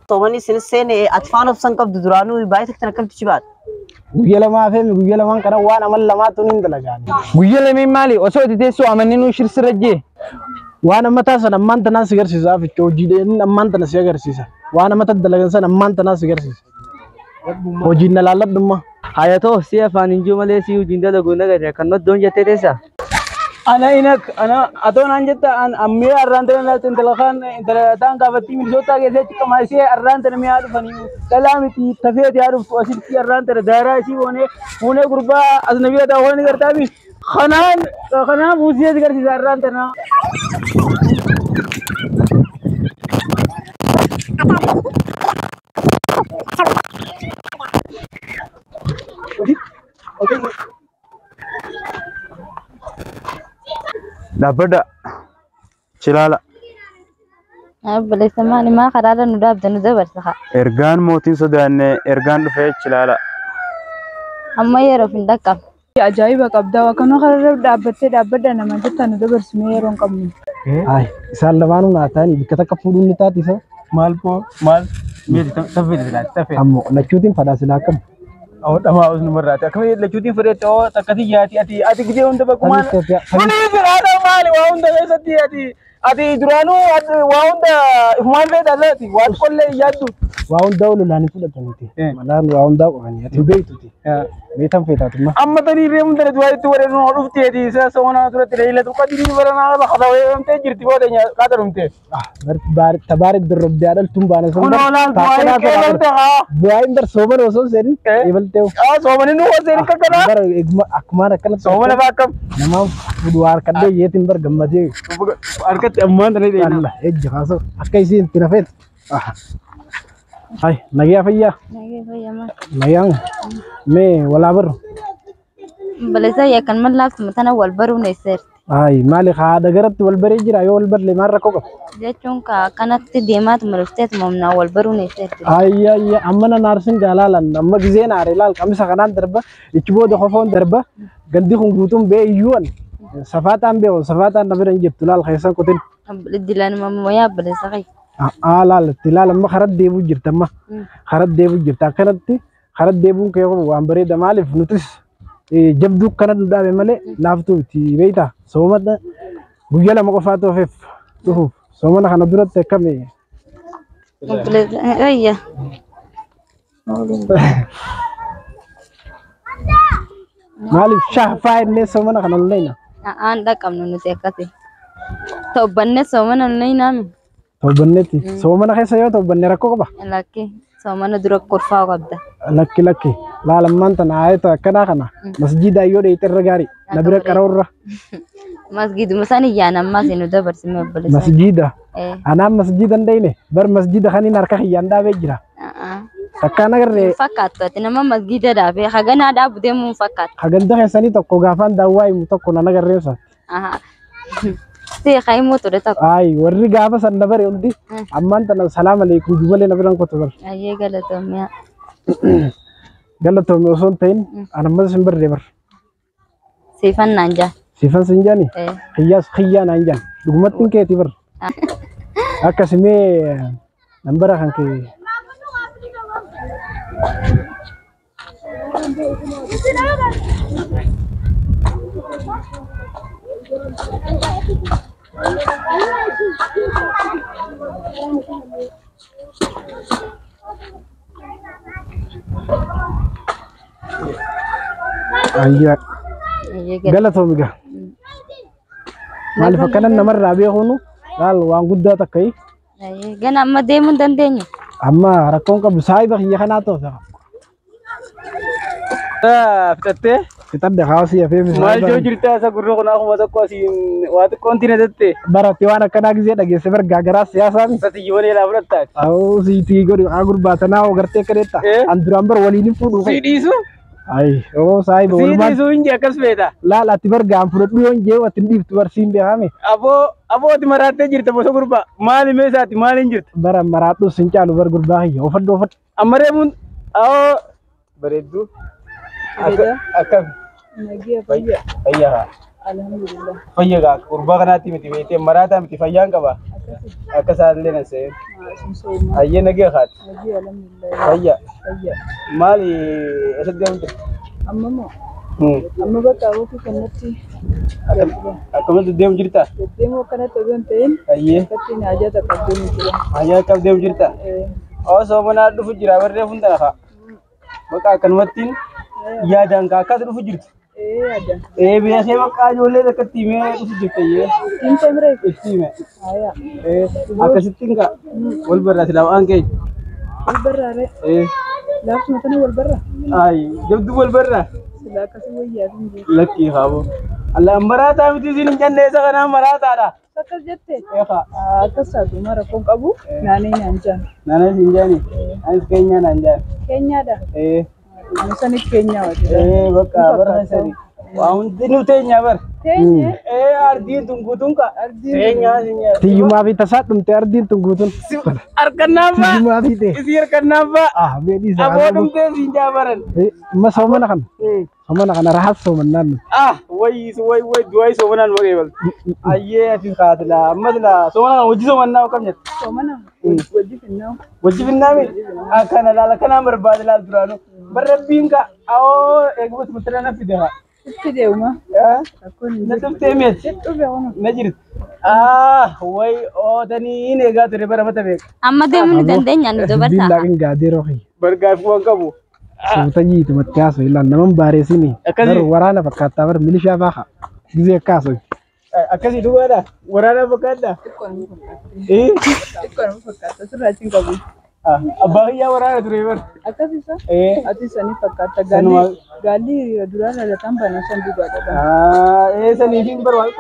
Soomanii isinis seene ati faana of san qabdu duraanuu baay'ee takka akkamti cibaadha. Guyya lamaa fi guyya lamaan kana waan amal lamaatu ni dalagaan. Guyya lameen maali? Osoo itti teessoo amanni nuu shirsirra jee. Waan amma taasan ammaan tanaan si agarsiisa aficha hojiileen ammaan tana si agarsiisa. Waan amma dalagan san ammaan tanaan si agarsiisa. Hojiin na laalladhumma. Hayatoo si afaan hin jiru malee si hojiin dalagu nagade kan maddoon jettee teessa. Ana inak ana atoo naan jetta an ammee arraan tana laata intala kaan intala taan gaafattii Minisootaa keessatti qamaasee arraan tana mi'aa dhufanii dhalaa miti tafeeti haa dhuftu asitti arraan tana daaraa isii boonee fuunee gurbaa asnabii ta'uu ni gartaafi kanaan kanaan fuusee si garsiisa arraan tana. Dhaabbadha. Chilaala. Obboleessa maali maa karaarra nu dhaabda nu dabarsa haa. Ergaan mootiin sodaanne ergaan dhufee chilaala. Amma yeroof hin dhaqqabne. Ajaa'iba qabda waa kana karaarra dhaabbattee dhaabbadha nama jettaa nu dabarsine yeroo hin qabnu. Ay isaan lamaanuu naa ta'anii bakka takka fuudhuun ni taati isa. Maal koo maal meeti tafeeti silaati tafeeti. Ammoo lachuutiin fadhaa silaa akkam. Dhamaa os numarraati akkami lachuutiin fedhetti oo takkati yaati ati ati gidee hunda bakkumaan. Kuni firaadha maali waa hunda keessatti ati ati duraanuu waa hunda ifumaan feeta allaati waa qollee yaaddu. Waa hundaa ol olaanii fudhataniiti. Malaan waa hundaa qofanii ati beektuti. Beektan feetaatumma. Amma tanii reemuun tana du'aa itti warreen dhufteeti isa soonaa turatti leelatu qadirii baranaa lafa weemtee jirti booda kaata dhumte. Tabaari dorrobdee dhaltuun baana sun. Kun olaal du'aa qeebalte haa. Du'aa bar sooman osoo seenin eebaltee. Soomani nu osoo seenin kakkanaa. Bar akkumaan akkanatti. Soomana fa'aa akkam. Namaaf fuudhu harkadhee yeetiin bar gammadee. Harkatti ammaan tana deema. Allah ejja kaasoo akka isiin itti nafeet. Hai, nagaa fayyaa. Nagee fayyaa maal. Nagaan mee walaa barru. Obboleessa yakkan mallaaftu tana wal baruun eesseerti. Ay maali haadha garatti wal baree jira yoo wal barle maal rakkoo qaba. Jechuun ka akkanatti deemaatuma dhufteetuma humnaan wal baruun eesseerti. Ayya ayya amma nan aarsin jaalaalan amma gizeen aare laal qamisa kanaan darba ichi booda qofoon darba gandi kun guutuun bee iyyuu an safaataan beeku safaataan na bira hin jirtu laal keessan kutin. Dilanuma mooyaa obboleessa kee. Aa laal itti laal amma karaa deebuu jirta amma karaa deebuu jirta akkanatti karaa deebuun kee waan bareeda maaliif nutis jabduu kana nu dhaabe malee laaftuu miti beektaa soomata guyyaa lama qofaatu hafeef dhufuuf soomana kana duratti akkami. Obboleessa ayya. Maaliif shaafaa innee soomana kana ol leena? Aan dhaqqabnu nuti akkasi. Tobbannee soomana ol leenaami. Tobbanneetti soomana keessa yoo tobbanne rakkoo qaba. Lakki soomana dura korfaa qabda. Lakki lakki laalammaan tana ayeta akkanaa kana masjiida yoo dheeyte irra gaarii na bira qaroorra. Masgiiduma san iyyaan ammaas nu dabarsime obboleessa. Masjiida anaan masjiida hin dhayne bar masjiida kaniin harka kiyyaan dhaabee jira. Takkaan agarree. Fakkaattu ati nama masjiida dhaabee haganaa dhaabu deemuu hin fakkaattu. Haganda keessanii tokko gaafaan daawwaa himu tokko nan agarree isaati. Si kaimuu ture tokko. Ay warri gaafa san na bare hundi ammaan tana salaam aleekum jubalee na biran kottu bar. Ayyee galatoomiyaa. Galatoomii osoo hin ta'in an ammas hin barree bar. Siifan naan jaa. Siifan sin jaani? Xiyyaas xiyyaa naan jaan. Dhugumatti hin keeti bar. Akkasimee nambara kan kee. Ayyaa. Galatoomi gaa. Maaliif akkanan namarraa beekuunu laal waan guddaa takka. Gana amma deemuu hin dandeenyu. Amma rakkoon qabu saayiba kiyya kanaa ta'u. Fixattee? Fixadde haasii hafee Maal joo jirta isa gurra kun akkuma tokko asiin waa xiqqoon tina jette. Baratti waan akkanaa gisee dhageesse bar gaagaraa siyaasaa mi. Sati jibolee laa fudhattaati. Awoo siitii godhi haa gurbaatanaa hoo gartee akka deetta. An duraan bar waliin hin fuudhu. Si dhiisu? Ay oo saayiba Si walumaan. dhiisu hin jee akkas feeta. Laal ati bar gaan fudhadhu yoo hin jee ati hin dhiiftu bar siin beekame. Aboo aboo ati maraattee jirta bosa gurbaa maali meesaati maali hin jirtu. Bara maraadhu sin caalu bar gurbaa kiyya oofadhu oofadhu. Amma reemuun awoo bareedduu. Akkam. Fayyaa. Fayyaa. Alhamdulillah. Fayyaa gaa gurbaa kanaatti miti beektee maraataa miti fayyaan qaba. Akka isaallee na se'e. Ayyee nagee haati. Fayya. Maali eessatti deemu jirta? Amma moo? Amma bakka ofii kanatti Akkamatti deemu jirta? deddeemuu akkanatti osoo hin ta'in Ayyee. akkatti haajaa takka deemu jira. Haajaa akkam deemu jirta? Osoo manaa dhufu jira barree fuuldura haa. Bakka akkanumattiin yaadaan kaa akkas dhufu jirtu. Ee yaadaan. Ee beekee bakka ijoollee takkatti himee dhufu jirta iyyee. Ittiin ta'e Itti hime. Haayaa. Ee akkasittiin kaa wal barraa silaa waan keenya. Wal barraaree. Ee Laafuma tana wal barraa. ayi jabduu wal barraa. Silaa akkasii wayyaa fi hin jiru. Lakkii haabo. Allah maraataa miti isin hin jenne isa kanaan maraataadha. Akkas jette. Eekaa. Akkas taatu mara rakkoon qabu naanee naan jaan. Naanee siin jaani. Anis keenyaa naan jaan. Keenyaadha. Ee. Ani sani keenyaa wajjin. Ee bakka barra sani. Waa hundi nu teenyaa bar. Teenye. Ee ardiin tun guutuun ka. Teenyaa siin jaan. Tiyyumaa fi tasaa dhumte ardiin tun guutuun. Harkannaan fa'a. Tiyyumaa fi ta'e. Isii harkannaan fa'a. Ah beedii isaa. Aboo dhumtee siin jaa baran. Amma soomana kana. Soomana kana rahaas soomannaan nuti. Ah wayi wayi wayi du'aa soomanaan maqee balti. Ayyee ati kaatila amma sila soomana kana hojii soomannaa akkam jette. Soomana wajji finnaa. Wajji finnaami akkana laala kanaan barbaade laal duraanu barrabbiin ka awoo eegumsi mutala na fide haa. Itti deema. Rakkoon hin Na jiru. dhuftee meeti. Dhufe kun. Na jirti. Ah wayi ootanii eegaa ture bara mata beeka. Amma deemuu ni dandeenya nu Dubbiin dabarsaa. laaqin gaadeeroo kiyya. Bargaafii waan qabu. Suuta jiitu matti haasoo illaan naman baareessini. Akkasii. Garuu waraana fakkaattaa bar milishaa faa gisee akka haasoo. Akkasii dhugaadha. Waraana fakkaadha. Xiqqoo nama fakkaata. Eh Xiqqoo nama fakkaata. Sirraa achi hin qabu. Abbaa kiyyaa waraana ture bara. Akkas isa. Eh Ati sanii fakkaata. Sanuma. Gaalli hiriira duraan dhalataan banan san dhugaadha. Ah eh saniifin bar waan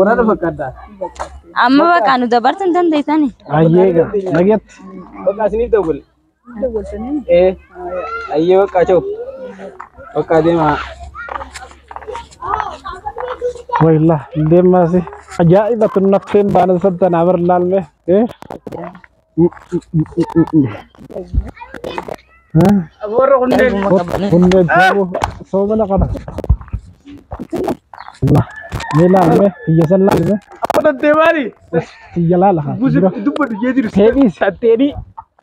waraana fakkaadha. Amma bakka nu dabarsuu hin dandeessani. Ayyee gaa nageetti. Bakka isiniif ta'u gole. Dawwaltanii. Eh ayyee bakka ta'u. Bakka deemaa. Wayillah deemaasi ajaa'iba tun nafteen baanan sabtanaa bar laalme. Eh. Warra kunneen. Kunneen soomana qaba. Mee laalme xiyya san laalme Qotattee maali? xiyya laala haa. Busi dubbadu jee jiru. Teebiis. Tatteeni.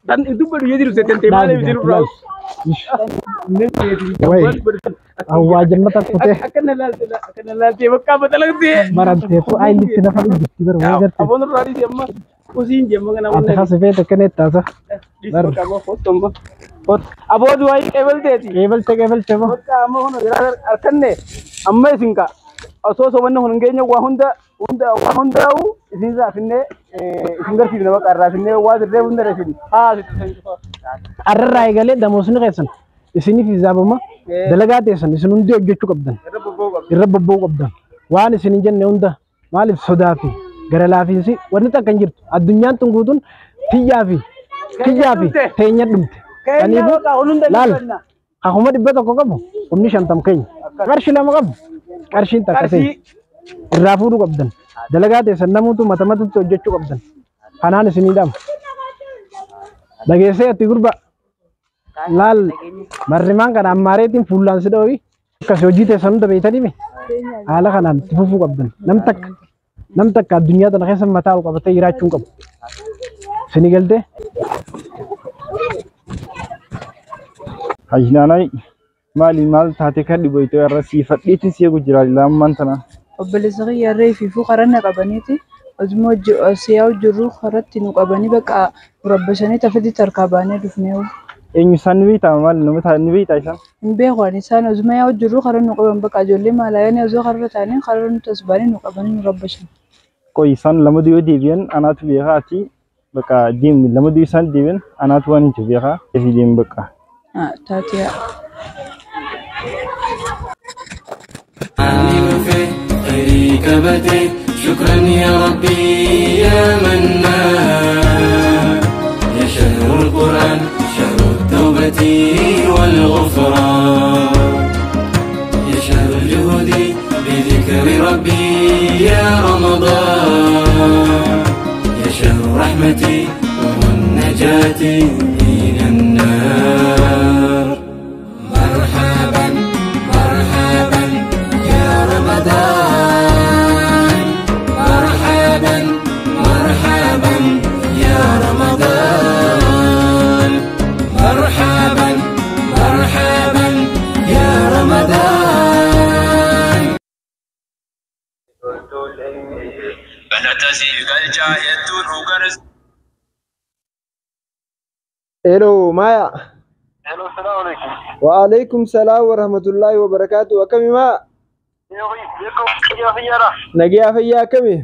Tan dubbadu jee jiru settee maali miti nurraa. Wayi. Awwaa jannata kutee Akkana laalte akkana laaltee bakka batalaqtee. maranteetu ayilitti nafa dhuggetti bara waa garte. Aboon irraa dhiisi amma usiin jemma kana Ati hasifee takkanee taasa. Aboo du'aa qeebalteeti. Qeebalte qeebalte moo. Bakka amma kun harkanne amma isin ka osoo sobanni kun hin geenye waa hunda hunda waa hundaa'u isin irraa finnee isin garsiifne bakka irraa finnee waa dirree hunda isin haa Arrarraa eegalee damoosni keessan isiniif hisaabama dalagaa teessan isin hundi hojjechuu qabdan. Irra bobba'uu qabdan. Waan isin hin jenne hunda maaliif sodaa fi gara laafiinsi wanni takka hin jirtu. Addunyaan tun guutuun tiyyaa fi tiyyaa fi teenya dhumte. Kanaafuu laal akkuma 100 qabu humni 50 keenya. Qarshii 2 qabu qarshiin takka ta'e irraa fuudhuu qabdan. Dalagaa teessan namuutu mata matatti hojjechuu qabdan. Kanaan isinii dhama. Dhageessee ati gurba laal marrimaan kana ammaareetiin fuullaan si dhooyi akkas hojii teessan hunda beeytanii mi haala kanaan itti fufuu qabdan. Nam takka addunyaa tana keessa mataa ol qabatee jiraachuu hin qabu. Isinii galtee? Hayyinaanay maali maal taate kan dhiboytee irra siifadhiitti si eegu jira lamman tana. Obboleessa kiyya irra ifiifuu karaa qabaniiti. Osuma siyaa jirru karatti nu qabanii bakka murabbasanii tafatti tarkaa baanee dhufnee. Eenyu isaan ni beektaa maal nama ni beektaa isaan? Hin beeku ani isaan osuma yaa jirru karaa nu qaban bakka ijoollee maalaayanii osoo karra taa'anii karra nu tasbaanii nu qabanii nu rabbashan. Qoy isaan lama yoo deebi'an anaatu beekaa ati bakka deemni lama yoo isaan deebi'an anaatu waan hin beekaa fi deemu bakka. Taatee. شكرا يا ربي يا منان يا شهر القرآن شهر التوبة والغفران يا شهر الجهود بذكر ربي يا رمضان يا شهر رحمتي والنجاة من النار مرحبا مرحبا يا رمضان مرحبا مرحبا. Hello Maya. Hello, salaam alaikum. Wa alaikum salam wa rahmatullahi wa barakatuh. Akkami maa? Nagiyaa fayyaa akkami?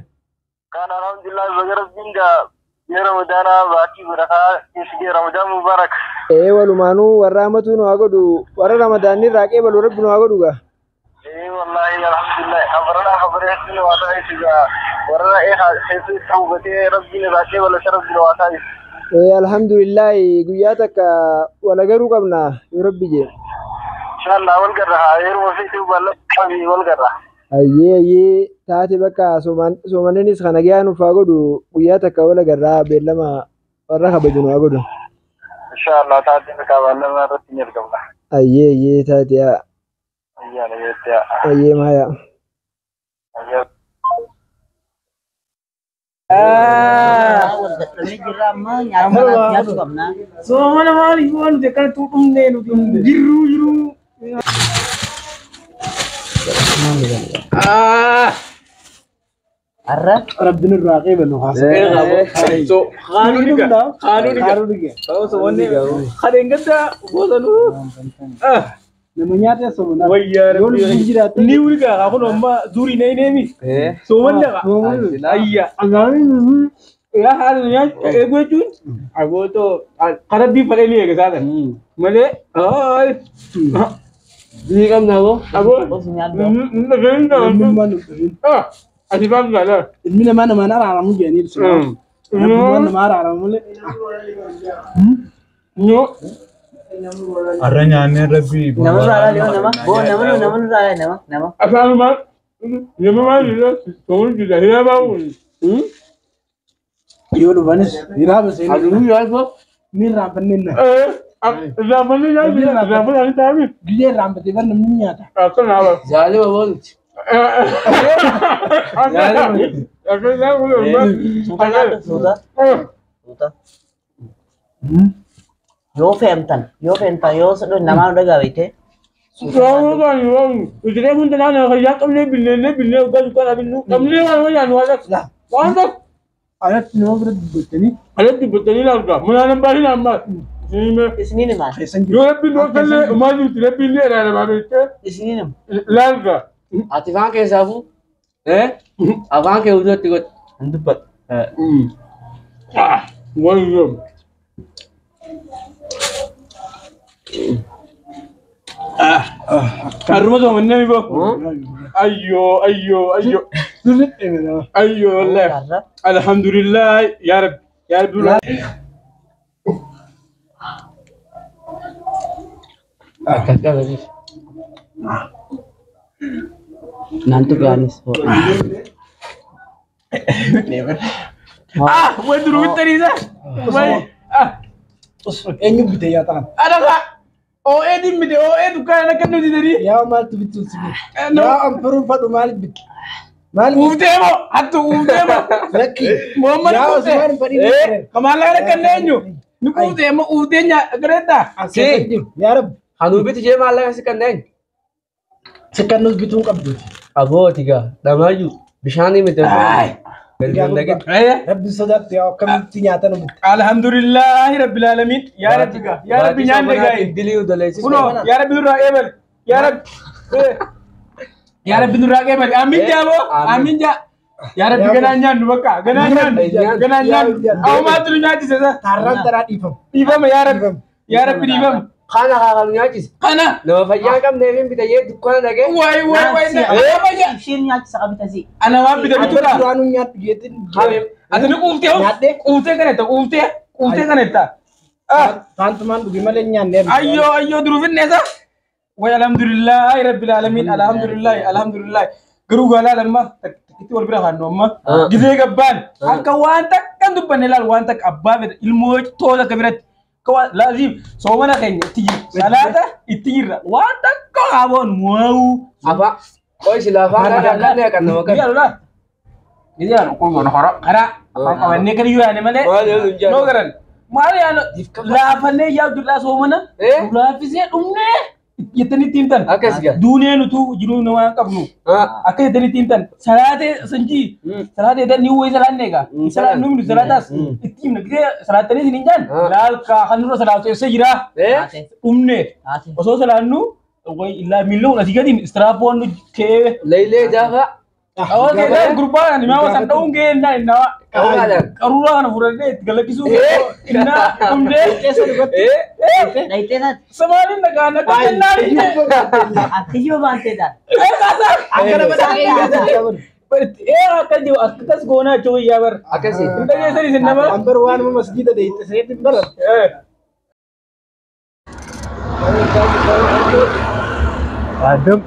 Kan alhamdulillah baga rabbiin gaa ji'a Ramadaanaa baatii barakaa keessa ji'a Ramadaan mubaarak. Ee walumaanuu warra hamatu nu haa godhu warra Ramadaanni irraa qeebalu rabbi nu haa godhu gaa. Ee wallahi alhamdulillah habarana habaree nu waa taasisu gaa warra ee hedduu itti hubatee rabbiin irraa qeebalu isa rabbi nu waa taasisu. Ee alhamdulillah guyyaa takka wal agaruu qabna yoo rabbi jee. Inshallah wal garra haa yeroo ofiitti bal'aa wal garra. Ayyee ayyee taate bakka soomanninis kana gahaa nuuf haa godhu guyyaa takka wal agarraa beellama warra kabaju nu haa godhu. Inshallah taate bakka beellama irratti ni argamna. Ayyee ayyee taate yaa. Ayyaana jettee. Ayyee maaya. Ayyaa. Soomana maaliif waan nuti akkana tuudhumnee nuti jirruu jiruu. Arra. Rabbiin irraa qeebalu haasa'u. Qaanuu dhiga. Kadeen gadda goosanuu. Nama nyaata soomana. Wayyaa Yoo lubbuun jiraatte. Ni wulgaa kun amma zurii na hineemi. Sooman dhaqa. Ayya. Yaa haala nyaata eeguu jechuun agootoo karabbii fadhee ni eega saatan. Malee. Ni qabna boo. Aboo. Namummaan dhufin. Ati baaf gaala. Ilmi namaa namaan araaramu jedhanii ibsu. Namummaan nama araaramu malee. No. Har'a nyaannee rabbi. Nama irraa ilaalee nama. Boo nama nama irraa ilaalee nama nama. Afaan nama maal jedhaa soomuu jira hiree baawu. Yoo dhufanis hiraaba seenaa. Aduu yaasoo. Ni irraanfanneen na. Irraanfannee nyaata irraanfannee nyaata. Gizee irraanfatee bar namni nyaata. Akkana hawa. Zaalima booluti. Suuta nyaata suuta. Suuta. Yoo fe'amtan yoo fe'amtan yoo namaa nu dhagaa beekte. Alatti nama bira dubbattanii. Alatti dubbattanii laata munaanan baay'ee ammaa. Isiniin himaa. Yoo rabbiin dhoofallee maal jirti rabbiin illee ilaalamaa beektee. Isiniin hima. Laata. Ati afaan keessaafuu. Afaan kee huddootti godhi. Hin dubbadhu. Wayyoo. Haruma soomannee mi boo? Ayyoo ayyoo ayyoo. Ayyoo wallahi. Alhamdulillah yaa rabbi yaa rabbi. Akkas qabasiis. Naantu gaanis. Ah, way duruu bitaniisa. Way. Ah. Eenyu bite yaa ta'an? Adaga. OA din bite OA dukkaana akka nuti jedhanii. Yaa maaltu bittu si bite? Yaa anfuruun fadhu maaliif bitte? Maal Uftee moo hattu uftee moo. Lakki. Muhammad Yaa uftee. Usmaan fadhiin Eh, kamaala kana kan eenyu? Ni uftee moo uftee nyaa gareetta? As keessa jiru. Yaa Rabbi. Hanuu biti jee maallaqa si kanneen. Sikkannus bituu hin qabdu. Abooti gaa dhamaayyuu bishaan himite. Rabbi sodaattu yaa akkamitti nyaata nu bitte. Alhamdulillahi rabbil alamin. Yaa Rabbi gaa. Yaa Rabbi nyaanne gaa'e. Dilii udaleessis. Kunoo yaa Rabbi nurraa eebal. Yaa Rabbi. Yaa Rabbi nurraa eebal. Amiin jaa boo. Amiin jaa. Yaa Rabbi ganaa nyaannu bakka. Ganaa nyaannu. Ganaa nyaannu. Awwaatu nu nyaachise sa. Tarraan taraa dhiifama. Dhiifama yaa Rabbi. Yaa Rabbi dhiifama. Kana haa kan nyaachise. Kana. Nama fayyaa hin qabneef hin bitayee dukkaana dhaqee. Wayi wayi wayi. Isheen nyaachisa qabitasi. Ana waan bita bituudha. Duraanuu nyaadhu jeetiin. Ati ni quuftee hoo? Quuftee kana itti quuftee quuftee kana itti. Faantumaan dhugi malee nyaannee. Ayyoo ayyoo duruu finneesa. Way alhamdulillahi rabbil alamin alhamdulillahi alhamdulillahi. Garuu gaalaa lamma takkitti wal bira haannu amma. Gizee gabbaan akka waan takka hin dubbanne laal waan takka abbaa fedha ilmoo tola akka biratti. Akka waan laazim soomana keenya itti jirra. Salaata itti jirra. Waan takka haaboon waa'u. Afaan. Qoy sila afaan kana kan kan nama kan. Gizee laal. Gizee laal kun hora karaa afaan qabannee kan iyyuu yaane malee. Noo garan. Maal yaano laafannee yaa Abdullaa soomana. Laaffisee dhumnee. Jettanii itti himtan. Akkas gaa. Duunee nutu jiruu nama qabnu. Akka jettanii itti himtan. Salaatee sanjii salaatee dan ni wayii salaanne egaa. Salaat nuyi salaataas itti himna. Gisee salaattanii isin hin jaan. Laal kaa kan nurra salaatu eessa jira? Dhumne. Osoo salaannu illaa miilla kun asii gadiin istiraapoon nu kee. Leeyilee jaafa. Oke, dan gurbaan ani mau san dha'uun ga'ee innaa innaa qaruuraa kana fudhadhee itti galakkisuu innaa dhumdee Samaaliin nagaan akka kennaa Kijiba baanteedhaan. Akka jiru akkas goonaa jechuun guyyaa bara. Akkasii. Hin dhageessan isin nama. Ambar waanuma masgiida deeyte seetti bara. Adam.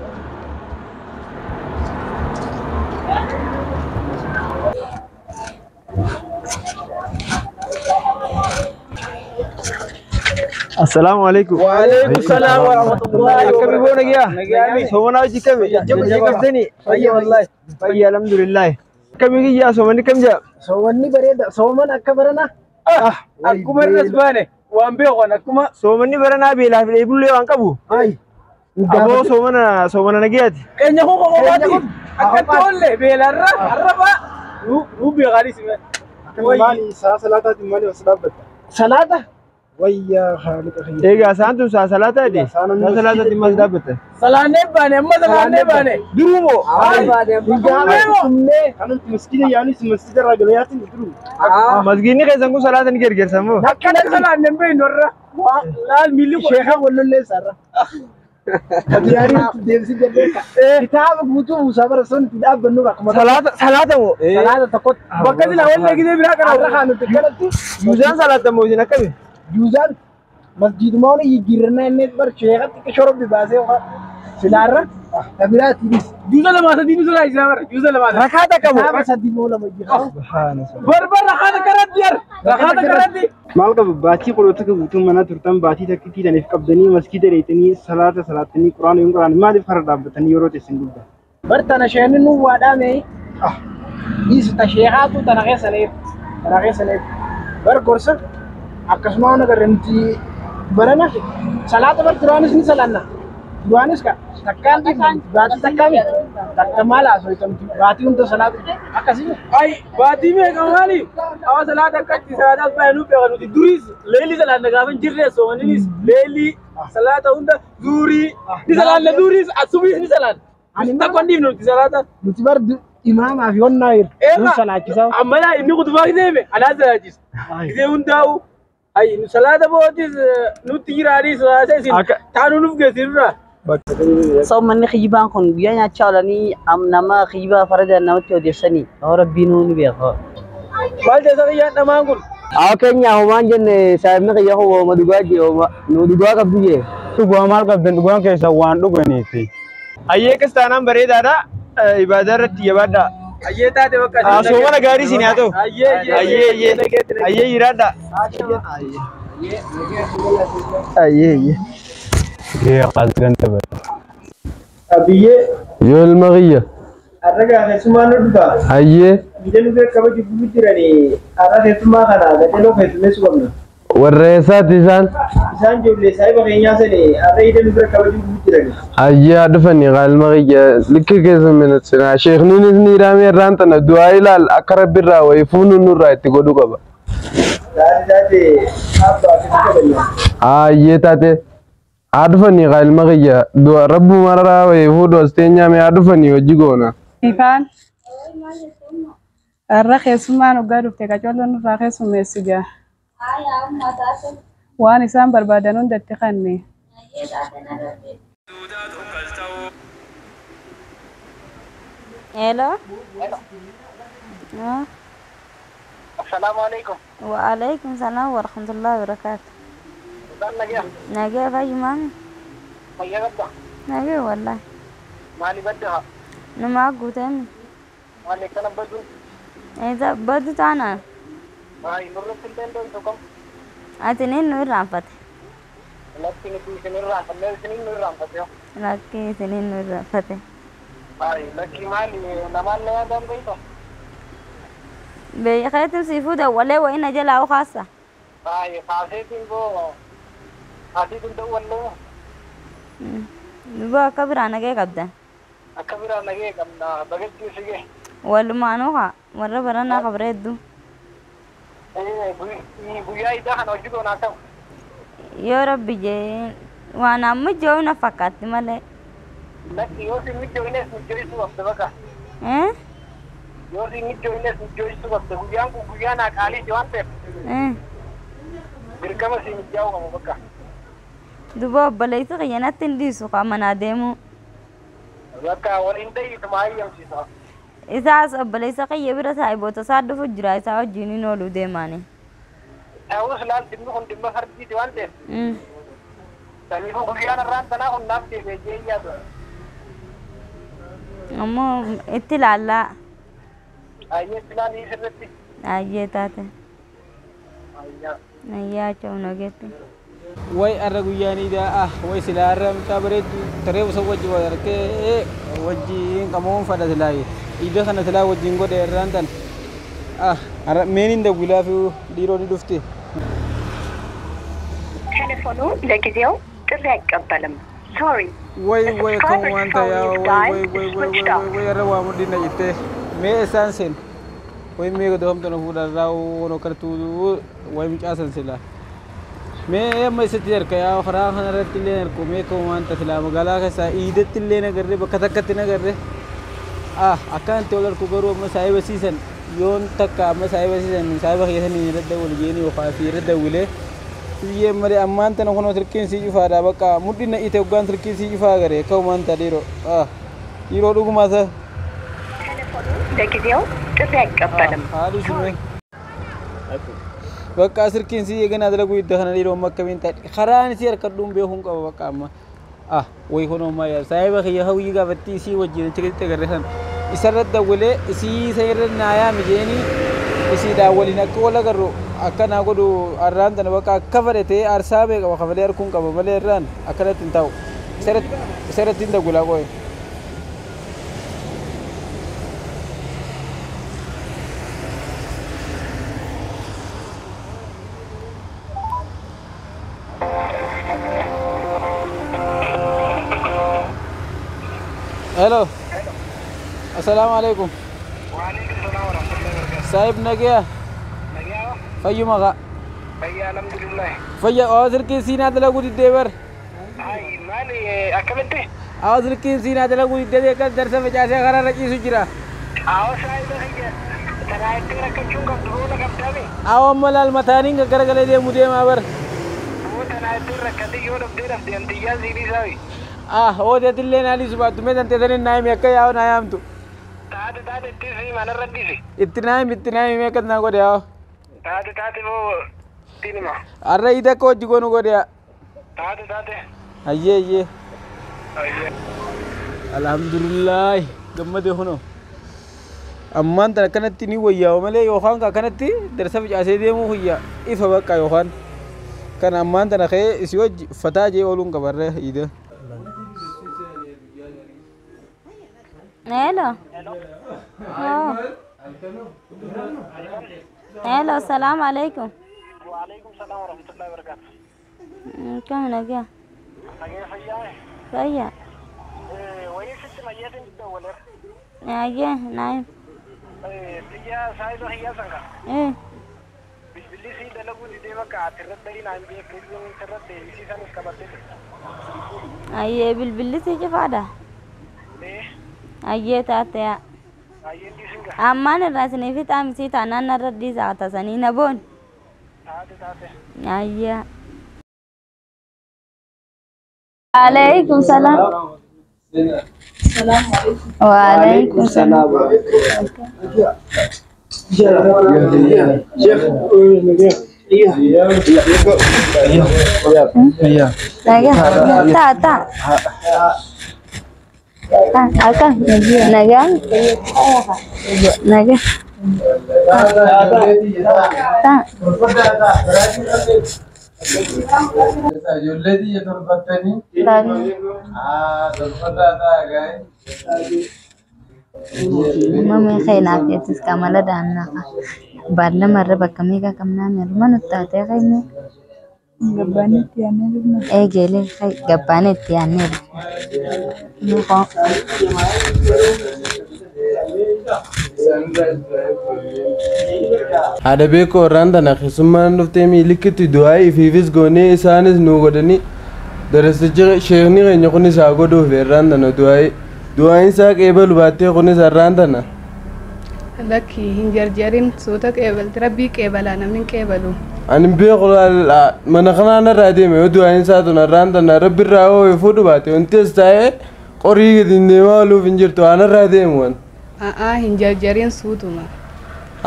Assalamu alaikum. Wa alaikum salam wa rahmatullahi wa Akkami boona giyaa? Nagaani. Soomana hojii kami? Hojii qabdani? Fayya wallahi. Fayya alhamdulillah. Akkami giyyaa soomanni kam jaa? Soomanni bareeda. Sooman akka barana. Akkuma irras baane waan beekan akkuma. Soomanni baranaa beelaa fi dheebullee waan qabu. Aboo soomana soomana nagayaati. Keenya kun qomomaati. Akka toolle beelarra arraba nu beekanis. Maali saa salaataatiin maali as dhaabbatta? Salaata? Wayyaa haaliqa kiyya. Egaa saan tun saa salaataati? Saa salaataatiin maal dhaabbatta? Salaannee baane amma salaannee baane. Duruu moo? Kanatti masgiida yaanis masgiida irraa galayaatiin duruu. Masgiidni keessan kun salaata ni gergersan moo? Akkana salaannee hin beeknu irra. Laal miilli kun. Sheekha wallollee isaarra. Diyaarii deemsi jedhee kitaaba guutuu buusaa bara sun itti dhaabbannu akkuma. Salaata salaata moo? Salaata tokkotti. Bakka sila wallee gisee biraa kana. Har'a kan nuti kanatti. Juuzaan salaata moo isin akkami? Juuzaan masjiiduma wani jijjiirannaa inni bar sheekatti shorobbi baasee silaarra tabiraatiinis. Juuza lamaa sadii nu salaachisaa bara juuza lamaa sadii. Rakaa takka moo? Kitaaba sadii moo lama jira. Barbar rakaa takka yar rakaa takka. Maal qaba baatii qoloota guutuu mana turtan baatii takkiitii taniif qabdanii masgiida dheeytanii salaata salaatanii quraana yoon quraana maaliif kara dhaabbatanii yeroo teessan guddaa? Bar tana sheenni nu waa dhaame. Dhiisu ta sheekaatu tana keessaniif tana keessaniif bar gorsa akkasuma waan agarre nuti barana salaata bar duraanis ni salaanna. Duraanis ka takkaan baatii takkaami takka maal haasofta nuti baatii hunda salaata akkasii. Ay baatii meeqa maali? Awa salaata akkatti salaataas baay'ee nu beekan nuti duriis leelii salaanna gaafa hin jirre soomaninis leelii salaata hunda zuurii ni salaanna zuuriis asubiis ni salaanna. Takka hin dhiifnu nuti salaata. Nuti bar imaamaa fi honnaa jiru. Nu salaachisaa. Ammalaa inni kutubaa deeme anaa salaachisa. Gisee hundaa'u ay salaata bootis nutti jiraanis salaata isin taanuu nuuf geessirraa. Soomanni kijibaan kun guyyaa nyaachaa oolanii nama kijibaa farda namatti odeessanii rabbiin ni beeka. Maal jecha kiyyaan dhamaan kun? Haa keenya homaan jenne saayibni kiyya hooma dhugaa jee nu dhugaa qabdu jee. Dhugaa maal qabdan dhugaan keessa waan dhuganiifi. Ayyee kiristaanaan bareedaadha. Ibaadaa irratti jabaadha. Ayyee taate bakka. Soomana gaarii isin haa ta'u. Ayyee Ayyee ayyee ayyee jiraadha. Ayyee ayyee. Gee qalgan dabala. Abiyyee. Yoo ilma kiyya. Har'a keessummaan nu dhufa. Ayyee. Biyya nu bira kabaju guutuu jiranii har'a keessummaa kana gadeloo keessummeessuu qabna. Warra eessaati isaan? Isaan ijoollee saayiba keenyaa sani har'a ida nu bira kabaju guutuu jirani. Ayyee haa dhufanii qaalma kiyya likki keessa minatsinaa sheekniinis ni hidhamee irraan tana du'aa ilaal akka rabbi irraa wayii fuunu nurraa itti godhu qaba. Taate taate abbaa akkasii kabajna. Ayyee taate. Haa dhufanii qaalma kiyya du'a rabbuma irraa wayii fuudhu as teenyaame haa dhufanii hojii goona. Ifaan har'a keessummaan hoggaa dhufte qacolloon nurraa keessummeessi gaa. Waan isaan barbaadan hundatti kanne. Hello. Assalamu alaikum. Wa alaikum salam wa rahmatullahi wa barakatuh. Nagaya fayyumaami. Fayyaa qabda. Nagaya wallahi. Maali badda? Nama guuteemi. Maali kana baddu? Eessa baddu taana? Maali nurratti illee dhoytu kam? Ati niin nu irraanfate. Lakki nuti isin irraanfanne isiniin nu irraanfate. Lakki isiniin nu irraanfate. Maali lakki maali namaan na yaadaan beeyta? Beekeetiin siifuu dawwalee wayina jalaa kaasa. Maali kaaseetiin boo asiitiin dawwallee. Duba akka biraa nagee qabdan. Akka biraa nagee qabna bagatti sige. Walumaanuu haa warra baranaa qabra hedduu. Guyyaa idaa kana hojii goonaa ta'u. Yoo rabbi jee waan amma jiru na fakkaatti malee. Lakki yoo si mijoines mijoisuu qabda baqa. Yoo si mijoines mijoisuu qabda guyyaan kun guyyaa naa qaaliiti waan ta'eef. Dirqama si mijaa'uu qabu bakka. Duba obboleessi kiyya natti hin dhiisu kaa manaa deemuu. Bakka waliin ta'eetuma hayyamsiisa. Isaas obboleessa kiyya bira saahiboota isaa dhufu jira isaa wajjin hin ooluu deemaani. Ta'us laal dhimmi kun dhimma fardiiti waan ta'eef. Saniifuu guyyaan irraan tanaa kun naaf deebi'ee jee yaadu. Ammoo itti ilaallaa. Ayyee itti ilaalii sirriitti. Ayyee taate. Ayyaa cha'u nageetti. Way arra guyyaan idaa ah way silaa arra mucaa bareeddu taree osoo wajji wal harkee wajjiin qamoon fadha silaa ida kana silaa wajjiin godhe irraan tan ah arra meen hin dawwilaa fi dhiiroo ni dhufte. ቴሌፎኑ ለጊዜው ጥሪ አይቀበልም። Sorry. Way way kan waan ta'aa way way way way way way arra waa mudhiin na jettee mee isaan seen way mee godhamtu na fuudharraa wono kartuu way mucaa san silaa. Mee amma isatti harka yaa karaa kanarratti illee harku mee kan waan silaa magaalaa keessaa iidatti illee nagarre bakka takkatti nagarre ah akkanatti wal harku garuu amma saahiba siisan yoon takka amma saahiba siisan saahiba keessanii irra dawwal jeeni yookaan fi irra dawwilee biyyee malee ammaan tana kunoo silkiin sii cufaadha bakka mudhiin na ite hoggaan silkiin sii cufaa garee kan waan ta'a dhiiroo ah dhiiroo dhugumaa sa. ለጊዜው ጥሪ አይቀበልም። Haadhi sumee. Bakka silkiin sii eeganaa dalaguu idda kana dhiiroo amma akkamiin ta'e karaan isii harkadhuun beekuun qaba bakka amma ah way kunoo ammaa yaa saahiba kiyya hawwii gaafattii isii wajjin achi gaditti agarre san isarra dawwalee isii isa irra naayaa mijeenii isiidhaan waliin akka wal agarru akka naa godhu arraan tana bakka akka fedhe aarsaa bee qaba kafalee harkuun qaba malee irraan akkanatti hin ta'u isarratti hin dawwilaa qoye. Hello. Assalamu alaikum. Waalaikum salam warahmatullahi wabarakatuh. Sahib nagaya. Nagaya. Fayyuma ka. Fayya alhamdulillah. Fayya oo silkiin siinaa dalaguu diddee bar. Ay maali akkamitti? Awwa silkiin siinaa dalaguu diddee akkas darsa facaasee karaa irra ciisu jira. Awwa saahiba kiyya tanaa itti rakkachuun qabdu booda qabdaami. Awwa amma laal mataaniin garagalee deemu deemaa bar. Boo tanaa itti rakkate yoo dhabdee dhabde antiyyaa siinii saawi. Ah ooteetillee naalii subaattu mee tanteetaniin naa himi akka yaa'u naa yaamtu. Taate taate itti si manarra dhiisi. Itti naa himi itti naa himi mee akkas naa godhe yaa'u. Taate taate boo ittiin hima. Arra ida akka hojii goonu godhe yaa. Taate taate. Ayyee ayyee. Ayyee. Alhamdulillah gammade kunoo. Ammaan tana akkanatti ni wayyaa'u malee yookaan akkanatti darsa facaasee deemuu kiyya ifa bakka yookaan kan ammaan tana ka'ee isii wajji uffataa jee ooluun qabarree ida. Hello. Oh. Hello, salam alaikum. Waalaikum salam warahmatullahi wabarakatuh. Kam nagaya? Nagaya fayyaa. Fayya. Wayii sitti mayyeetiin dawwaleera. Ayyee naayim. Biyya saahiba kiyyaa sanka. Bilbilli sii dalaguu didee bakka ati irratti dhahii naan beektu irratti isii sanis qabattee turte. Ayyee bilbilli sii cufaadha. Ayyee taate yaa. Ayyee dhiisinga. Ammaan irraa isinii fixaa misii taanaan narra dhiisaa tasanii na boon. Taate taate. Ayyee. Alaikum salam. Waalaikum salam. Ta ta. Akka nagaan nagaa ta. Ijoollee xiyya tolfattanii. Tolfataa ta'a gaa'e. Uumamni keenyaaf jechis qamala daannaa baala bakka meeqa qabnaa mirma nutti taatee qayyee. Gabbaan itti yaadnee dhufna. Eegelee gabbaan itti yaadnee dhufna. Haadha beekoo irraan tana keessummaan dhuftee miilikkitti du'aa ifiifis goonee isaanis nu godhanii darasichi sheekni keenya kunis haa godhuuf irraan tana du'aa du'aan isaa qeebalu baattee kunis irraan tana. Lakki hin jarjarin suuta qeebalti rabbii qeebalaa namni hin qeebalu. Ani beeku mana kanaan irraa deeme yoo du'aan isaa tun irraan tana rabbi irraa hoo fuudhu baate wanti as taa'ee qorii gadi deemaa ooluuf hin jirtu waan irraa deemu waan. A'aa hin jarjarin suutuma.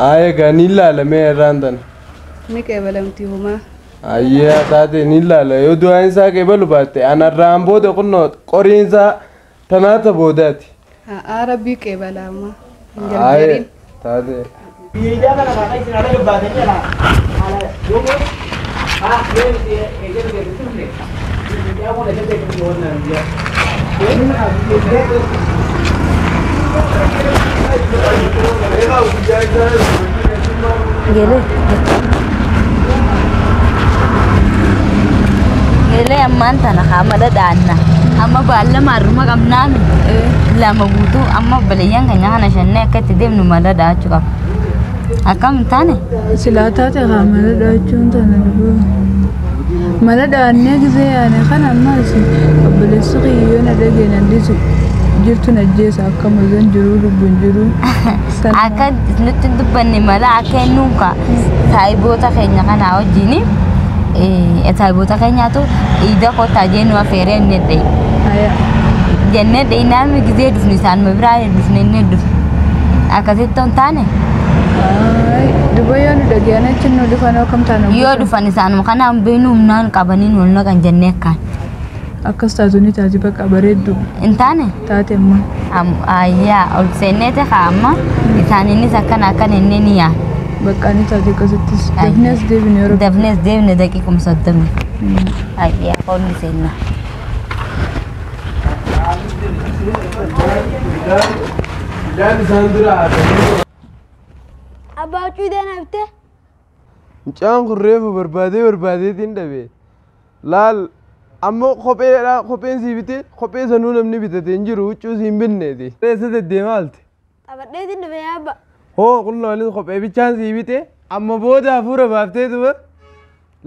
Aye gaa ni ilaalamee irraan tana. Ni qeebalamti homaa. Ayyee taate ni ilaala yoo du'aan isaa qeebalu baatte anarraan booda kunnoo qoriin isaa tanaata boodaati. A'aa rabbii qeebalaa ammaa. Hin Aye jarjarin. taate. Biyya kana kan isin ala gabbaatanii ala ala yoomuu haa yoo eegee eegee turte biyya kun eegee eegee wannan biyya. Gelee. Gelee ammaan tana haamala dhaanna. Amma baalla maarruma qabnaan lama guutuu amma obboleeyyan keenya kana shannee akka itti deemnu mala dhaachuu qabna. Akkam hin taane? Silaa taate haa mala dhaachuun tana dhuguu. Mala dhaannee gisee yaane kana ammas obboleessi kiyyoo na dhageen andisu jirtu na ajjeesa akka mazan jiruu lubbuun jiruu. Akka nutti hin dubbanne mala akka inni ka saayiboota keenya kanaa wajjin saayiboota keenyaatu iida kottaa jennu afeeree inni dhaye. Jennee dhayinaan gisee dhufnu isaanuma biraa dhufne inni dhufne. Akkasitti hin taane? Duba yoo nu dhageen achi nu dhufan akkam taana? Yoo dhufan isaanuma kanaan beenu humnaan qabanii wal naqan jennee akkaan. Akkas taatu ni taati bakka bareeddu. Hin taane? Taate ammaa. Ayyaa ol seenneeti haa amma isaaniinis akkana akkana inni ni yaa. Bakka ni taate akkasittis. Dafnees deebine yeroo. Dafnees deebine daqiiquma 30. Ayyaa qolli seenna. Midhaan isaan dura haadha. Abbaa huccuu deena bitte? Mucaan kun reefu barbaadee barbaadeetiin dhabe. Laal ammoo kopheedha kopheen sii bite kophee sanuu namni bitate hin jiru huccuu sii hin binneeti. Eessa deddeemaa oolte? Taphadheetiin dhufe yaa abbaa. Hoo kunnoonis kophee bichaan sii bite amma booda hafuura baaftee duba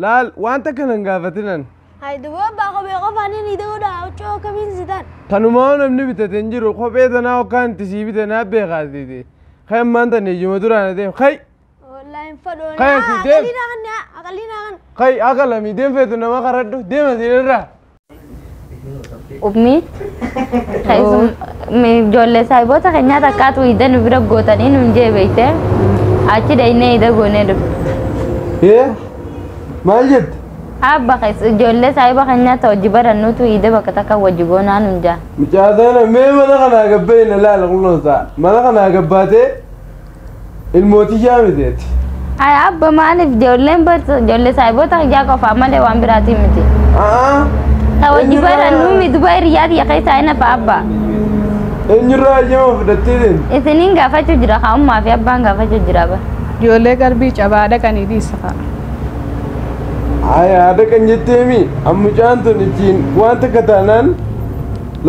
laal waan takka nan gaafatinan. Hayi duba abbaa kophee qofaan inni ta'uudha huccuu akkamiin si ta'an? Tanumaa namni bitate hin jiru kophee tanaa hokkaan itti sii bite naa beekaatiiti. Kai ammaan tan ijuma duraan adeem kai. Wallaahi hin fadhoon. Kai asii deem. Aqalii naa kan aqalii naa kan. Kai aqalami deem feetu nama karadhu deem asii irraa. Ummi ijoollee saayiboota keenyaa takkaatu ida nu bira gootanii nu hin jeebeeyte achi dhaynee ida goonee dhufe. Ee maal jette? Abba ijoollee saayiba keenyaa ta hojii barannuutu ida bakka takka wajji goonaa nu hin jaa. Mucaa tana mee mana kanaa gabbayna laala kunuunsa mana kanaa gabbaatee ilmootii yaamiteeti. Ay abba maaliif ijoolleen ijoollee saayiboota kiyyaa qofaa malee waan biraatii miti. Ta hojii barannuu mi duba hiriyaa kiyya keessaa hin hafa abba. Eenyurraa hayyama fudhattee deemte? Isiniin gaafachuu jira haa ummaa fi abbaan gaafachuu jira ba. Ijoollee qalbii cabaa dhaqanii dhiisa fa'a. Ay haadha kan jetteemi mucaan tun ittiin waan takka taanaan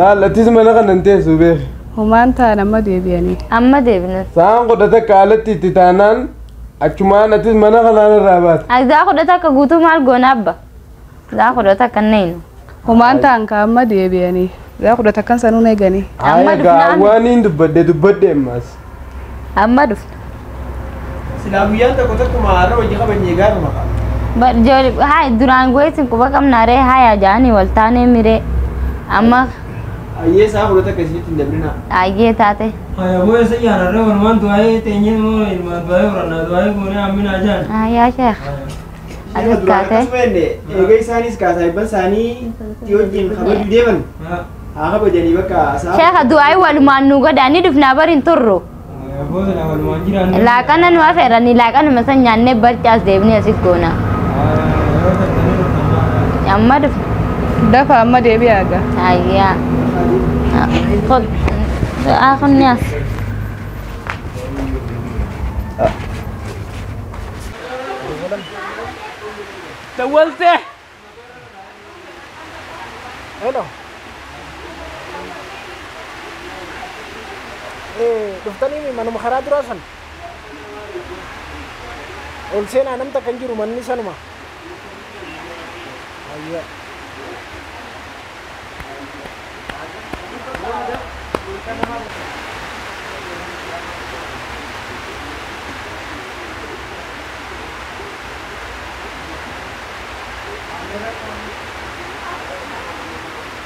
laal atis mana kana hin teessu beeki. Homaan ta'an amma deebi'anii. Amma deebine. Sa'aan 11 alatti itti taanaan achumaan atis mana kanaan irraa baate. Ay za'a 11 guutuu maal goona abba? Za'a 11 neenu. Homaan ta'an ka amma deebi'anii. Za'a 11 sanuun eeganii. Ay gaa waan hin dubbadde dubbadde ammas. Amma dhufna. Silaa guyyaan tokko tokkuma har'a hojii qabanyee gaafuma qaba. Haa duraan goeesin quba qabnaaree haya jaanii wal taanee miree amma. Ayyee sa'a 11 isinitti hin dabrinaa. Ayyee taate. Haya booya sayyaan har'a walumaan du'aayee teenyee moo ilmaan du'aayee horannaa du'aayee goonee amminaa jaan. Yaa sheekh. Atis kaatee. Akkasuma jenne eega isaanis kaasaayibban isaanii wajjin kabajuu deeman. Haa kabajanii bakka sa'a. Sheekha du'aayee walumaan nu godhaanii dhufnaa bari hin turru. Laaqana nu afeeranii laaqanuma san nyaannee barcaas deebinee asit goona. Amma dhufna. Dafa amma deebi'aa gaa. Ayyaa. خذ آخر الناس. دولته. Hello. Dhuftanii manuma karaa duraa san. Ol seenaa namta kan jiru manni sanuma. Ayyaa.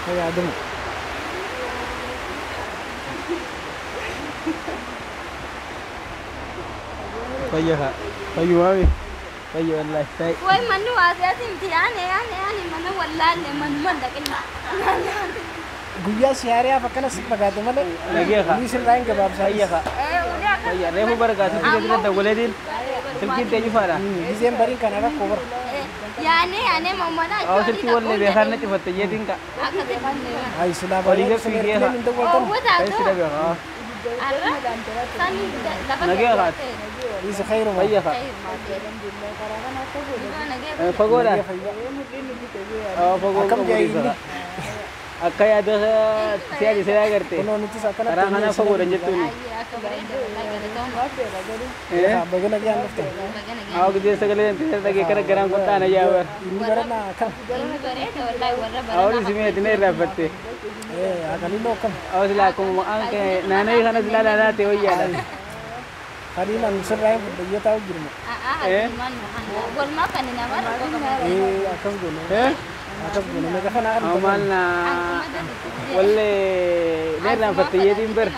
Hayya Adamu. Fayyaa fayyumaami fayya wallaahi ta'i. Way manni waasiyaati miti yaane yaane yaane mana wallaalle manuma dhaqinna. Guyyaa siyaariyaaf akkana si fagaate malee. Nagee haa. Inni sirraa hin gabaabsaa. Fayya haa. Fayya reefu bara silkii keessatti dawwaleetiin silkiin ta'e cufaadha. Gizeen bariin kana rakkoo bara. Yaane yaane mamana Awwa silkii wallee beekaan na cufatte jeetiin ka. Ay silaa Olii gad fiigee haa. Kai sila beekaa. Nagee haa. Isa khayru Fayya haa. Fagoodha. Awwa fagoo Akkam qabu jaa dhiisa. inni? Akka yaada siyaasa siyaa agarte. Kunoo nutis akkanatti Karaa kanaa fagoodha jettuuni. Baga nagaan dhuftan. Awwa gizee sagalee intee dhagee kana garaan kun taana yaa bara. Inni barana akkam? Awwa isimee tina irraanfatte. Akaliiloo akkam? Awwa silaa akkuma maqaan kee naannoo kana silaa naannaa ta'e wayyaadha. Khaliilaan sirraa hin fudhayyee taa'u jirma. Akkas goone. Akkas goone. Meeqa kana Awwa maal na wallee na irraanfatte yeetiin bar.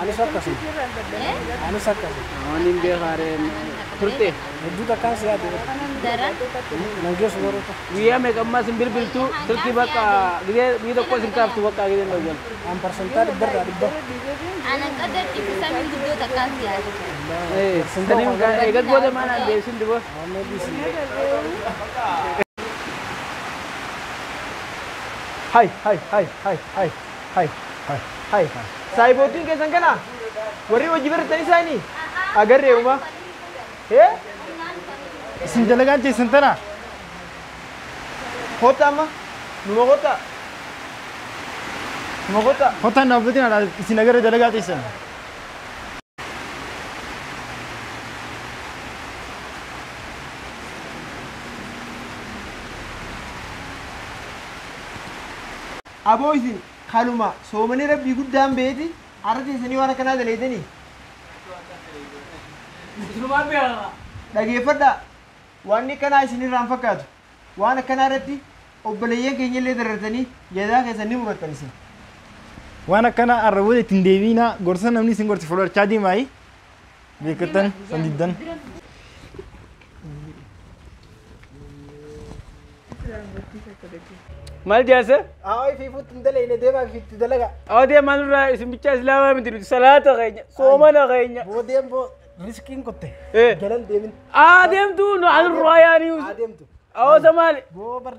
Anis akkasuma. Anis akkasuma. Waan hin beekaareen turte. Hedduu takkaan si yaade. Nan geessu baroota. Guyyaa meeqa ammaa sin bilbiltu silkii bakka gizee guyyaa tokko sin kaaftu bakka gizee dawwal. An parsantaa dhibbarraa dhibba. Saniin eegas booda maal aan deebisin duba. Hai hai hai hai hai hai hai hai. Saayibootiin keessan kana warri hojii baratan isaanii agarree uma. Hee? Isin dalagaan teessan tana. Kottaa amma numa kottaa. Numa kottaa. Kottaan dhaabbatiin haadha isin agarree dalagaa teessan. Aboo isin kanuma soomanii rabbii guddaan beeti har'a teessanii waan akkanaa daleetanii. Isinumaan beekaa. Dhageeffadhaa waan akkanaa isinirraa hin fakkaatu waan akkanaa irratti obboleeyyan keenya illee darartanii jadaa keessan ni murattan isin. Waan akkana arrabooda ittiin deebiinaa gorsa namni isin gorsi fudhachaa deemaayi. Beekattan san diddan. Maal jaasa? Awwa ifiifuutti hin dalagne deemaa ifiitti dalaga. Awwa deemaa nurraa isin bichaa islaamaa miti nuti salaata keenya soomana keenya. Boodeen boo riskiin kutte. Jalan deemin. Aa deemtu nu anurraa yaanii. Aa deemtu. Awwa samaali. Boo bar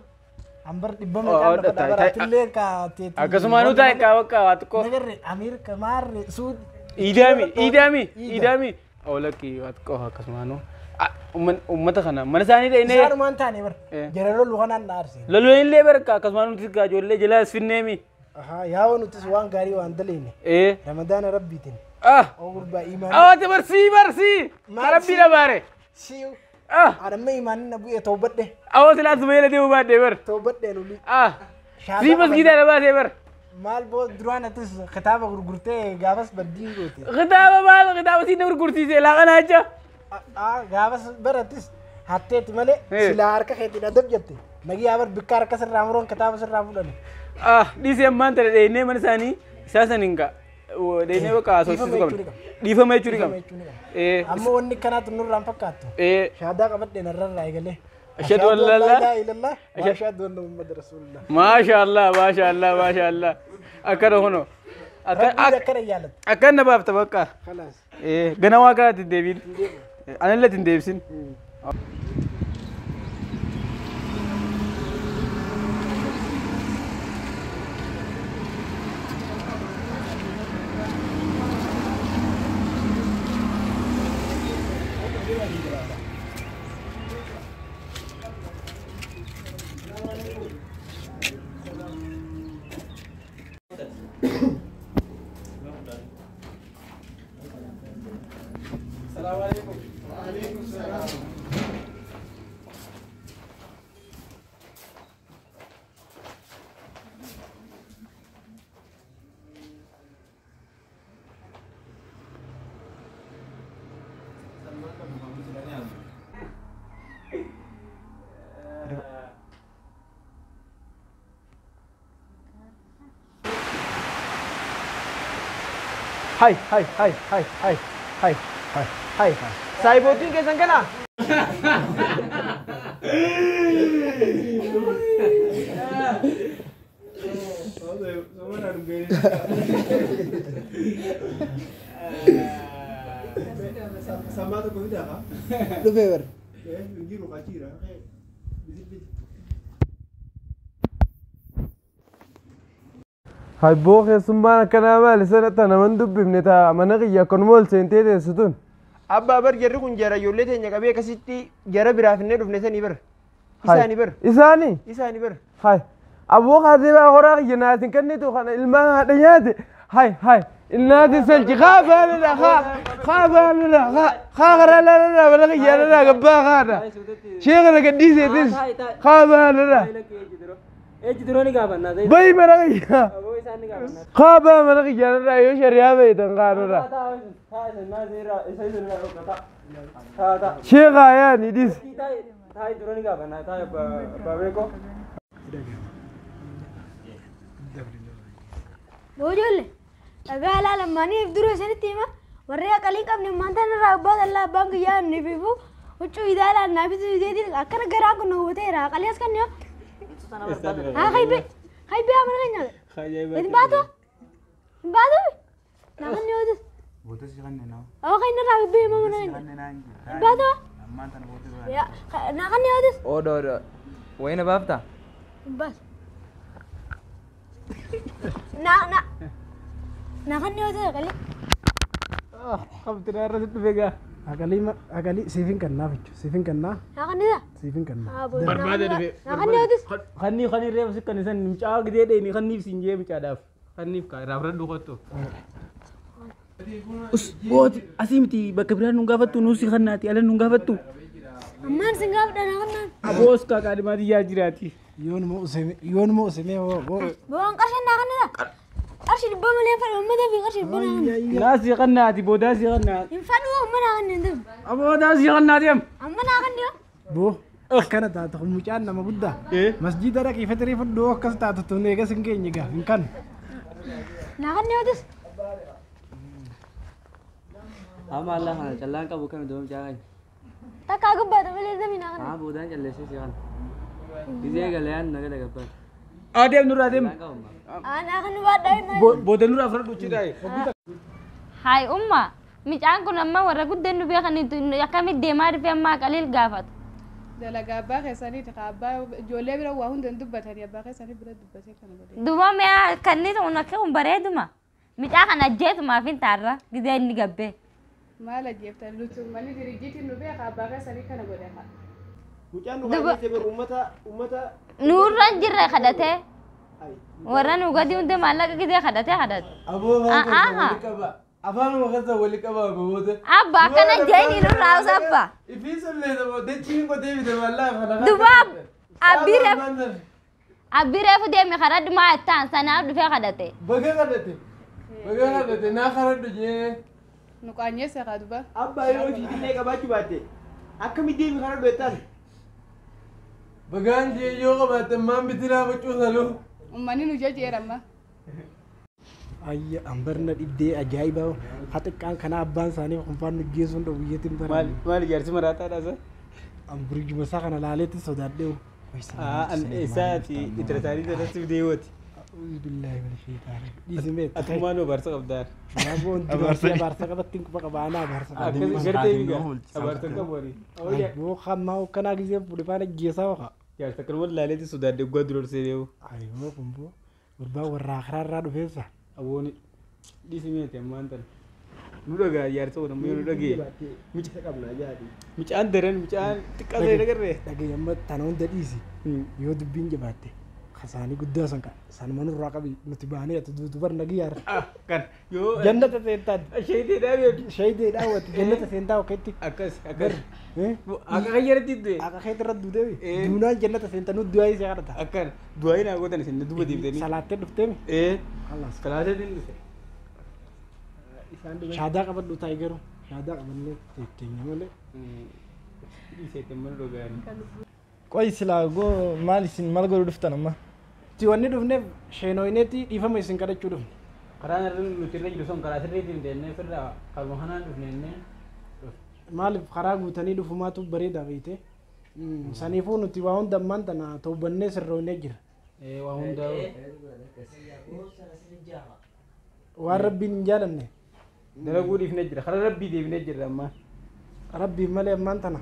ambar dhibba meeqaan lafa dhaabaratillee kaatee. Akkasuma nu taa'e kaa bakka waa xiqqoo. Nagarre Ameerika maarre Suud. Iidaami iidaami iidaami. Awwa lakkii waa xiqqoo akkasuma nu. Uummata kana mana isaanii dhaqnee. Isaanumaan taane bar jara lollu kanaan na aarse. Lolluun illee barka akkasuma nuti ijoollee jala as finneemi. Yaa'oo nutis waan gaarii waan daleene. Ramadaana rabbiitiin. Oo gurbaa imaanii. Awwaati barsii barsii. Rabbii dhabaare. Siyu. Anamma imaanii na bu'ee toobadhe. Awwa silaa sumeela deemu baadhee bar. Toobadhee lolli. Sii masgiidaa na baasee bar. Maal boo duraan atis kitaaba gurgurtee gaafas baddii goote. Kitaaba maal kitaaba siin na gurgursiise laaqanaa jecha. Gaafas baratis hatteetti malee silaa harka keetiin adab jette. Nagiyyaa bar bikka harka sirraa muroon kitaaba sirraa fudhani. Dhiisee ammaan tana dheennee mana isaanii isaa saniin ka dheennee bakka haasofsiisuu qabna. Dhiifama jechuu ni qabna. Amma wanni akkanaatu nurraa hin fakkaattu. Shaadaa qabadhee narrarraa eegalee. Ashhadu an laa ilaaha illallah wa ashhadu anna Muhammadan rasuulullah. Maasha Allah maasha Allah maasha Allah. Akkana kunoo. Rabbiin akkana jaalata. Akkana baafta bakka. Khalaas. Gana waa kanaatti hin deebiin. Anillee hin deebisin. Hai hai hai hai hai hai hai hai. Saayibootiin keessan kana? Sama tokko fidaa? Dhufee bara. Jiru qachiira. Habboo keessummaan akkanaa maali sana naman dubbifne ta'a mana kiyya akkanuma ol seentee teessu tun. Abbaa bar jarri kun jara ijoollee teenya qabee akkasitti jara biraaf inni dhufne sanii bar. Isaani bar. Isaani? Isaani bar. Hai. Abboo kaasee baa horaa kiyya naatin kennitu kana ilmaan haadha nyaate. Hai hai. Innaati selchi haa baalala haa haa baalala haa haa garaalala mana kiyya lala gabbaa haadha. Sheekana gadhiiseetis haa baalala. Bayi mana kiyya. Haa mana kiyya lala yoo shari'aa beektan kaanurra. Sheekaa yaani dhis. Boojolle dhagaa ilaalamaniif dura isinitti hima warri aqalii qabne maanta irraa abbaa dallaa abbaan kiyyaa inni fiifu huccuu idaalaan naafisu isheetiin akkana garaan kun hubateera aqalii as kan yoo haa haybee haybee amana keenya hin baatu hin baatu namoonni yootis oo kan irraa gabbee hima mana keenya hin baatu namoonni yootis Odo odo wayna baafta hin baatu na na namoonni yootis aqalii Qabxinaa irratti dhufe gaa. Aqalii aqalii siifin kannaa jechuudha siifin kannaa namoonni siifin kannaa. Barbaada dhufe. namoonni yootis Kannii kannii reefu si kan isan mucaa gidee dheeni kanniif siin jee mucaadhaaf. Kanniif kaa irraa fudhadhu kottu. Us booti asii miti bakka biraan nun gaafattu nuusi kannaati ala nun gaafattu. ammaan sin gaafadha naannaan Aboos kaa qaadhimaa yaa jiraati. Yoonuma usimee hoo. Bawaan qarshii naa kannaa qarshii dhibba malee hin fadhu uummata fi qarshii dhibba naa kannaa. Naasii kannaati boodaasii kannaati. Hin fadhu amma naa kanneen ta'u. Aboodaasii kannaati am. Amma naa kanneen. Boo akkana taatu mucaan nama guddaa. Masjiida dhaqii fatirii fudhuu akkas taatu tun eegas hin geenye gaa hin kan. Naa kanneen yootis. Amma Allah kana callaan qabu kami doom jaagan. Takkaa gubbaata malee zamii naa kanneen. Haa boodaan calleessee si kana. Gizee galayaan naga dagabbaa. Adeem nurraa adeem. Naa kan baadhaa himaa. Booda nurraa fudhadhu jechuudha. Hai umma, mucaan kun amma warra guddaan nu beekan akkamitti deemaa dhufe amma qaliil gaafatu. Dalagaa abbaa keessaniiti haa abbaa ijoollee bira waa hunda hin dubbatanii abbaa keessanii bira dubbatee kana godhe. Duuba mi'a kanneen kun akka kun bareeduma. Mucaa kana ajjeetumaaf hin taarra gizee inni gabbee. Maal ajjeeftan nuti manni diriijiitiin nu beeka abbaa keessanii kana godhe haa. Mucaan nu kaayyeessee bar uummata uummata. Nurra hin jirre kadhatee. Warra nu gadi hunda maallaqa gizee kadhatee kadhate. Aboo afaan keessa wali qaba. Afaanuma keessa wali qaba booda. Abba akkana jeeni nurraa hausa abba. Ifii sullee dachiin qotee bite maallaqa kana. Duuba abbii reefu deeme karaa dhumaa ittaan sanaaf dhufee kadhate. Baga kadhate. Baga kadhate naa karadhu jee. Nu qaanyeessa haa duba. Abbaa yoo fiitillee qabaachuu baatte akkamitti deemi karaa dhuettaan? Bagaan jee yoo qabaatte maan bitinaa boccuu saluu. Uummanni nu jajeera amma. Ayya ambarna dhibdee ajaa'ibaa haa xiqqaan kana abbaan isaanii qunfaan nu geessuun dha guyyatiin bara. Maal maal ijaarsi maraataadha isa? Amburjuma isaa kana laaleetti sodaadhee. Isaati itira isaanii irratti deewooti. Billaahi min shaytaani. Dhiisimee. Atummaan abaarsa qabdaa. Kanaafuu wanti dubartii abaarsa qabatti quba qaba anaa abaarsa qaba. Akkasii gartee migaa abaarsa qabu ani. Boo hammaa hokkanaa gisee fuudhe faana geessaa waqa. Jaarsa kan wal laaleetti sodaadhee guddaa durorsee deemu. Ayyoo kun boo gurbaa warra akiraarraa dhufeessa. Abooni dhiisimeeti ammaan tana. Nu dhagaa jaarsa kun ammoo nu dhagee. Mucaan daran mucaan xiqqaa ta'e dhagarree. Dhagee amma tana hunda dhiisi yoo dubbiin jabaatte kasaanii guddaa san qaba sanuma nurraa qabi nuti baanee ati duutu bar nagi yaara. Kan yoo jannata seentaan. Shayitee dhaabee. Shayitee dhaawwatti jannata seentaa okkeetti. Akkas akkas. Akka kayyarratti du'e. Akka keetti irra duutee duunaan jannata seentaa nu du'aa isee kadhata. Akkan du'aa hin gootan isin duuba deemtanii. Salaattee dhufteemi. Salaattee dhufe. Shaadaa qabadhu taa'i garuu shaadaa qabannee teenya malee. Dhiiseetti mana dhuganii. Qoy silaa goo maal isin maal godhuu dhuftan amma? Ti wanni dhufneef sheenoyineetti dhiifama isin kadhachuu dhufne. Karaan irra nuti irra jiru sun karaa sirriitiin deemnee firraa karuma kanaan dhufne jennee. Maaliif karaa guutanii dhufumaatu bareeda beekte. Saniifuu nuti waa hunda ammaan tana toobannee sirroonee jira. Waa hunda. Waan rabbiin hin jaalanne. Dalaguu dhiifnee jira. Karaa rabbii deebinee jirra ammaan. Rabbiin malee ammaan tana.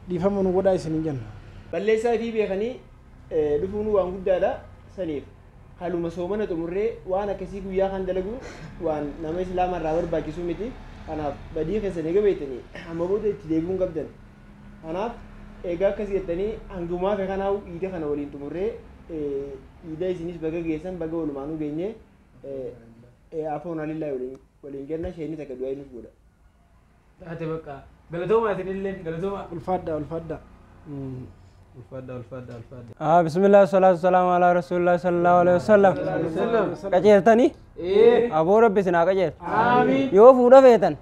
Dhiifama nu godhaa isin hin jenna. Balleessaa fi beekanii dhufuun waan guddaadha saniif. Haaluma soomana xumurree waan akkasii guyyaa kan dalaguun waan nama islaama irraa barbaachisu miti. Kanaaf badii keessan eega beektanii amma booda itti deebi'uun qabdan. Kanaaf egaa akkas jettanii hangumaa fi kanaaf iida kana waliin xumurree iida isinis baga geessan baga walumaanuu geenye afoon alillaa waliin jenna isheenis akka du'aa nuuf godha. Taate bakka galatooma isinillee galatooma. Ulfaadha ulfaadha. Ulfaadha ulfaadha ulfaadha. Bismillah salatu salamu ala rasulillah sallallahu alaihi wasallam. Qajeeltanii? Aboo rabbi isin haa qajeelchu. Amiin. Yoo fuudha feetan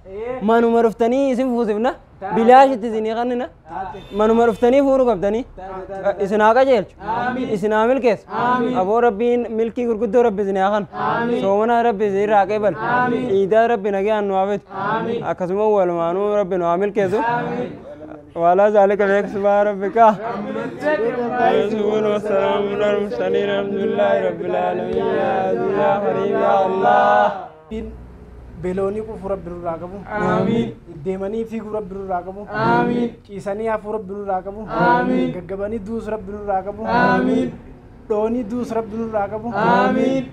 manuma dhuftanii isin fuusifna bilaashitti isinii kannina manuma dhuftanii fuudhu qabdanii isin haa qajeelchu. Isin haa milkeessu. Aboo rabbiin milkii gurguddoo rabbi isin haa kennu. Soomana rabbi isin irraa qeebalu. Iidaa rabbi nagaan nu haa fidu. Akkasuma walumaanuu rabbi nu haa milkeessu. وعلى ذلك سبحان ربك يصفون وسلام على المرسلين الحمد لله رب العالمين يا كريم يا الله. Beelonii quufu rabbi nurraa qabu. Amiin. Deemanii fiiguu rabbi nurraa qabu. Amiin. Ciisanii hafuu rabbi nurraa qabu. Amiin. Gaggabanii duus rabbi nurraa qabu. Amiin. Dhoonii duus rabbi nurraa qabu. Amiin.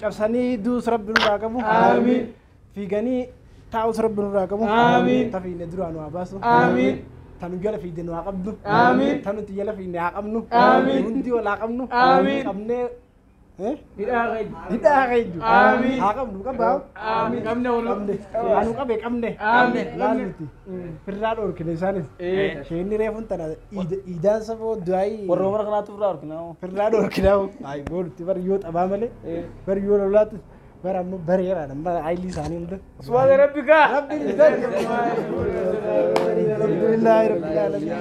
Cabsanii duus rabbi nurraa qabu. Amiin. Fiiganii taa'us rabbi nurraa qabu. Amiin. Tafiine duraa nu haa baasu. Amiin. Tanu jala fiide nu haa qabnu. Amiin. Tanu nuti jala fiine haa qabnu. Amiin. Hundi wal haa qabnu. Amiin. Qabnee Hidhaa keenya. Hidhaa keenya. Amiin. Haa qabnu qabaa. Amiin. Qabne wal qabne. Anu qabe qabne. Amiin. Laal nuti. Firraa dhorkine isaanis. Isheenni reefuun tana iidaan safoo du'aayi. Warra mana kanaatu firraa dhorkina. Firraa dhorkina. Ayi boodutti bari yoo xabaa malee. Bari yoo lolaatu. Bara ammoo bareeraadha. Amma ayilii isaanii hunda. Subhaana rabbika. Rabbiin Alhamdulillahi rabbil alamin.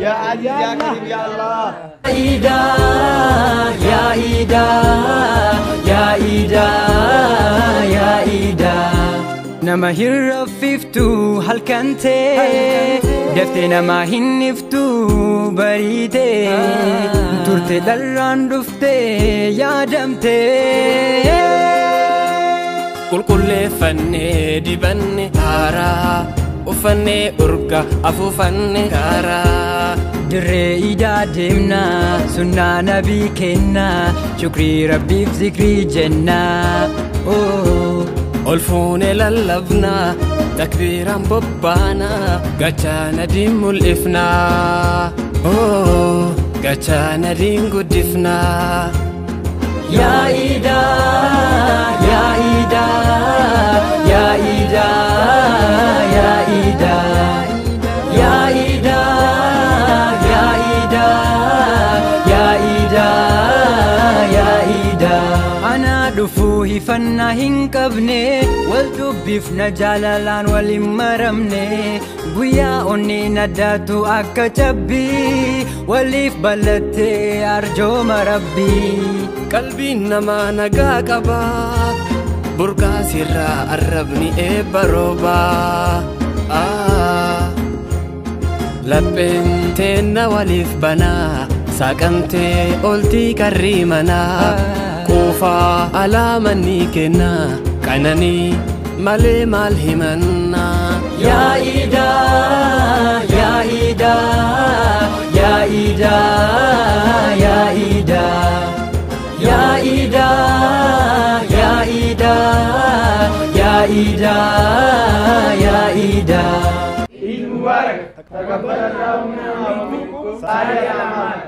Ya Aziz ya Karim ya Allah. Ida ya Ida ya Ida ya Ida. Nama hirraffiftu halkantee daftee nama hin iftu bariitee turte dharraan dhuftee yaadamtee. Qulqulleeffannee dibanne haaraa uffannee urga afuufanne gaaraa. Dirree iidaa deemnaa sunnaa nabii kennaa shukrii rabbiif zikrii jennaa. Ol fuunee lallabnaa takbiiraan bobbaanaa gachaana diin mul'ifnaa. Gachaana diin guddifnaa. Ya Ida ya Ida ya Ida ya Ida ya Ida ya Ida ya Ida ya Ida. Ana dhufuu hifannaa hin qabne wal dubbifna jaalalaan wal hin maramne guyyaa onneen addaatu akka cabbii waliif ballattee arjooma rabbii. Qalbiin namaa nagaa qaba burqaa sirraa arrabni eebba roobaa. Lapheen teenna waliif banaa saaqamtee oltii qarrii manaa quufaa alaamanni kennaa qananii malee maal himannaa. Ya Ida ya Ida ya Ida ya Ida ya Ida ya Ida ya Ida ya Ida. Eid Mubarak. Taqabbalallahu minna wa minkum salih al-a'mal.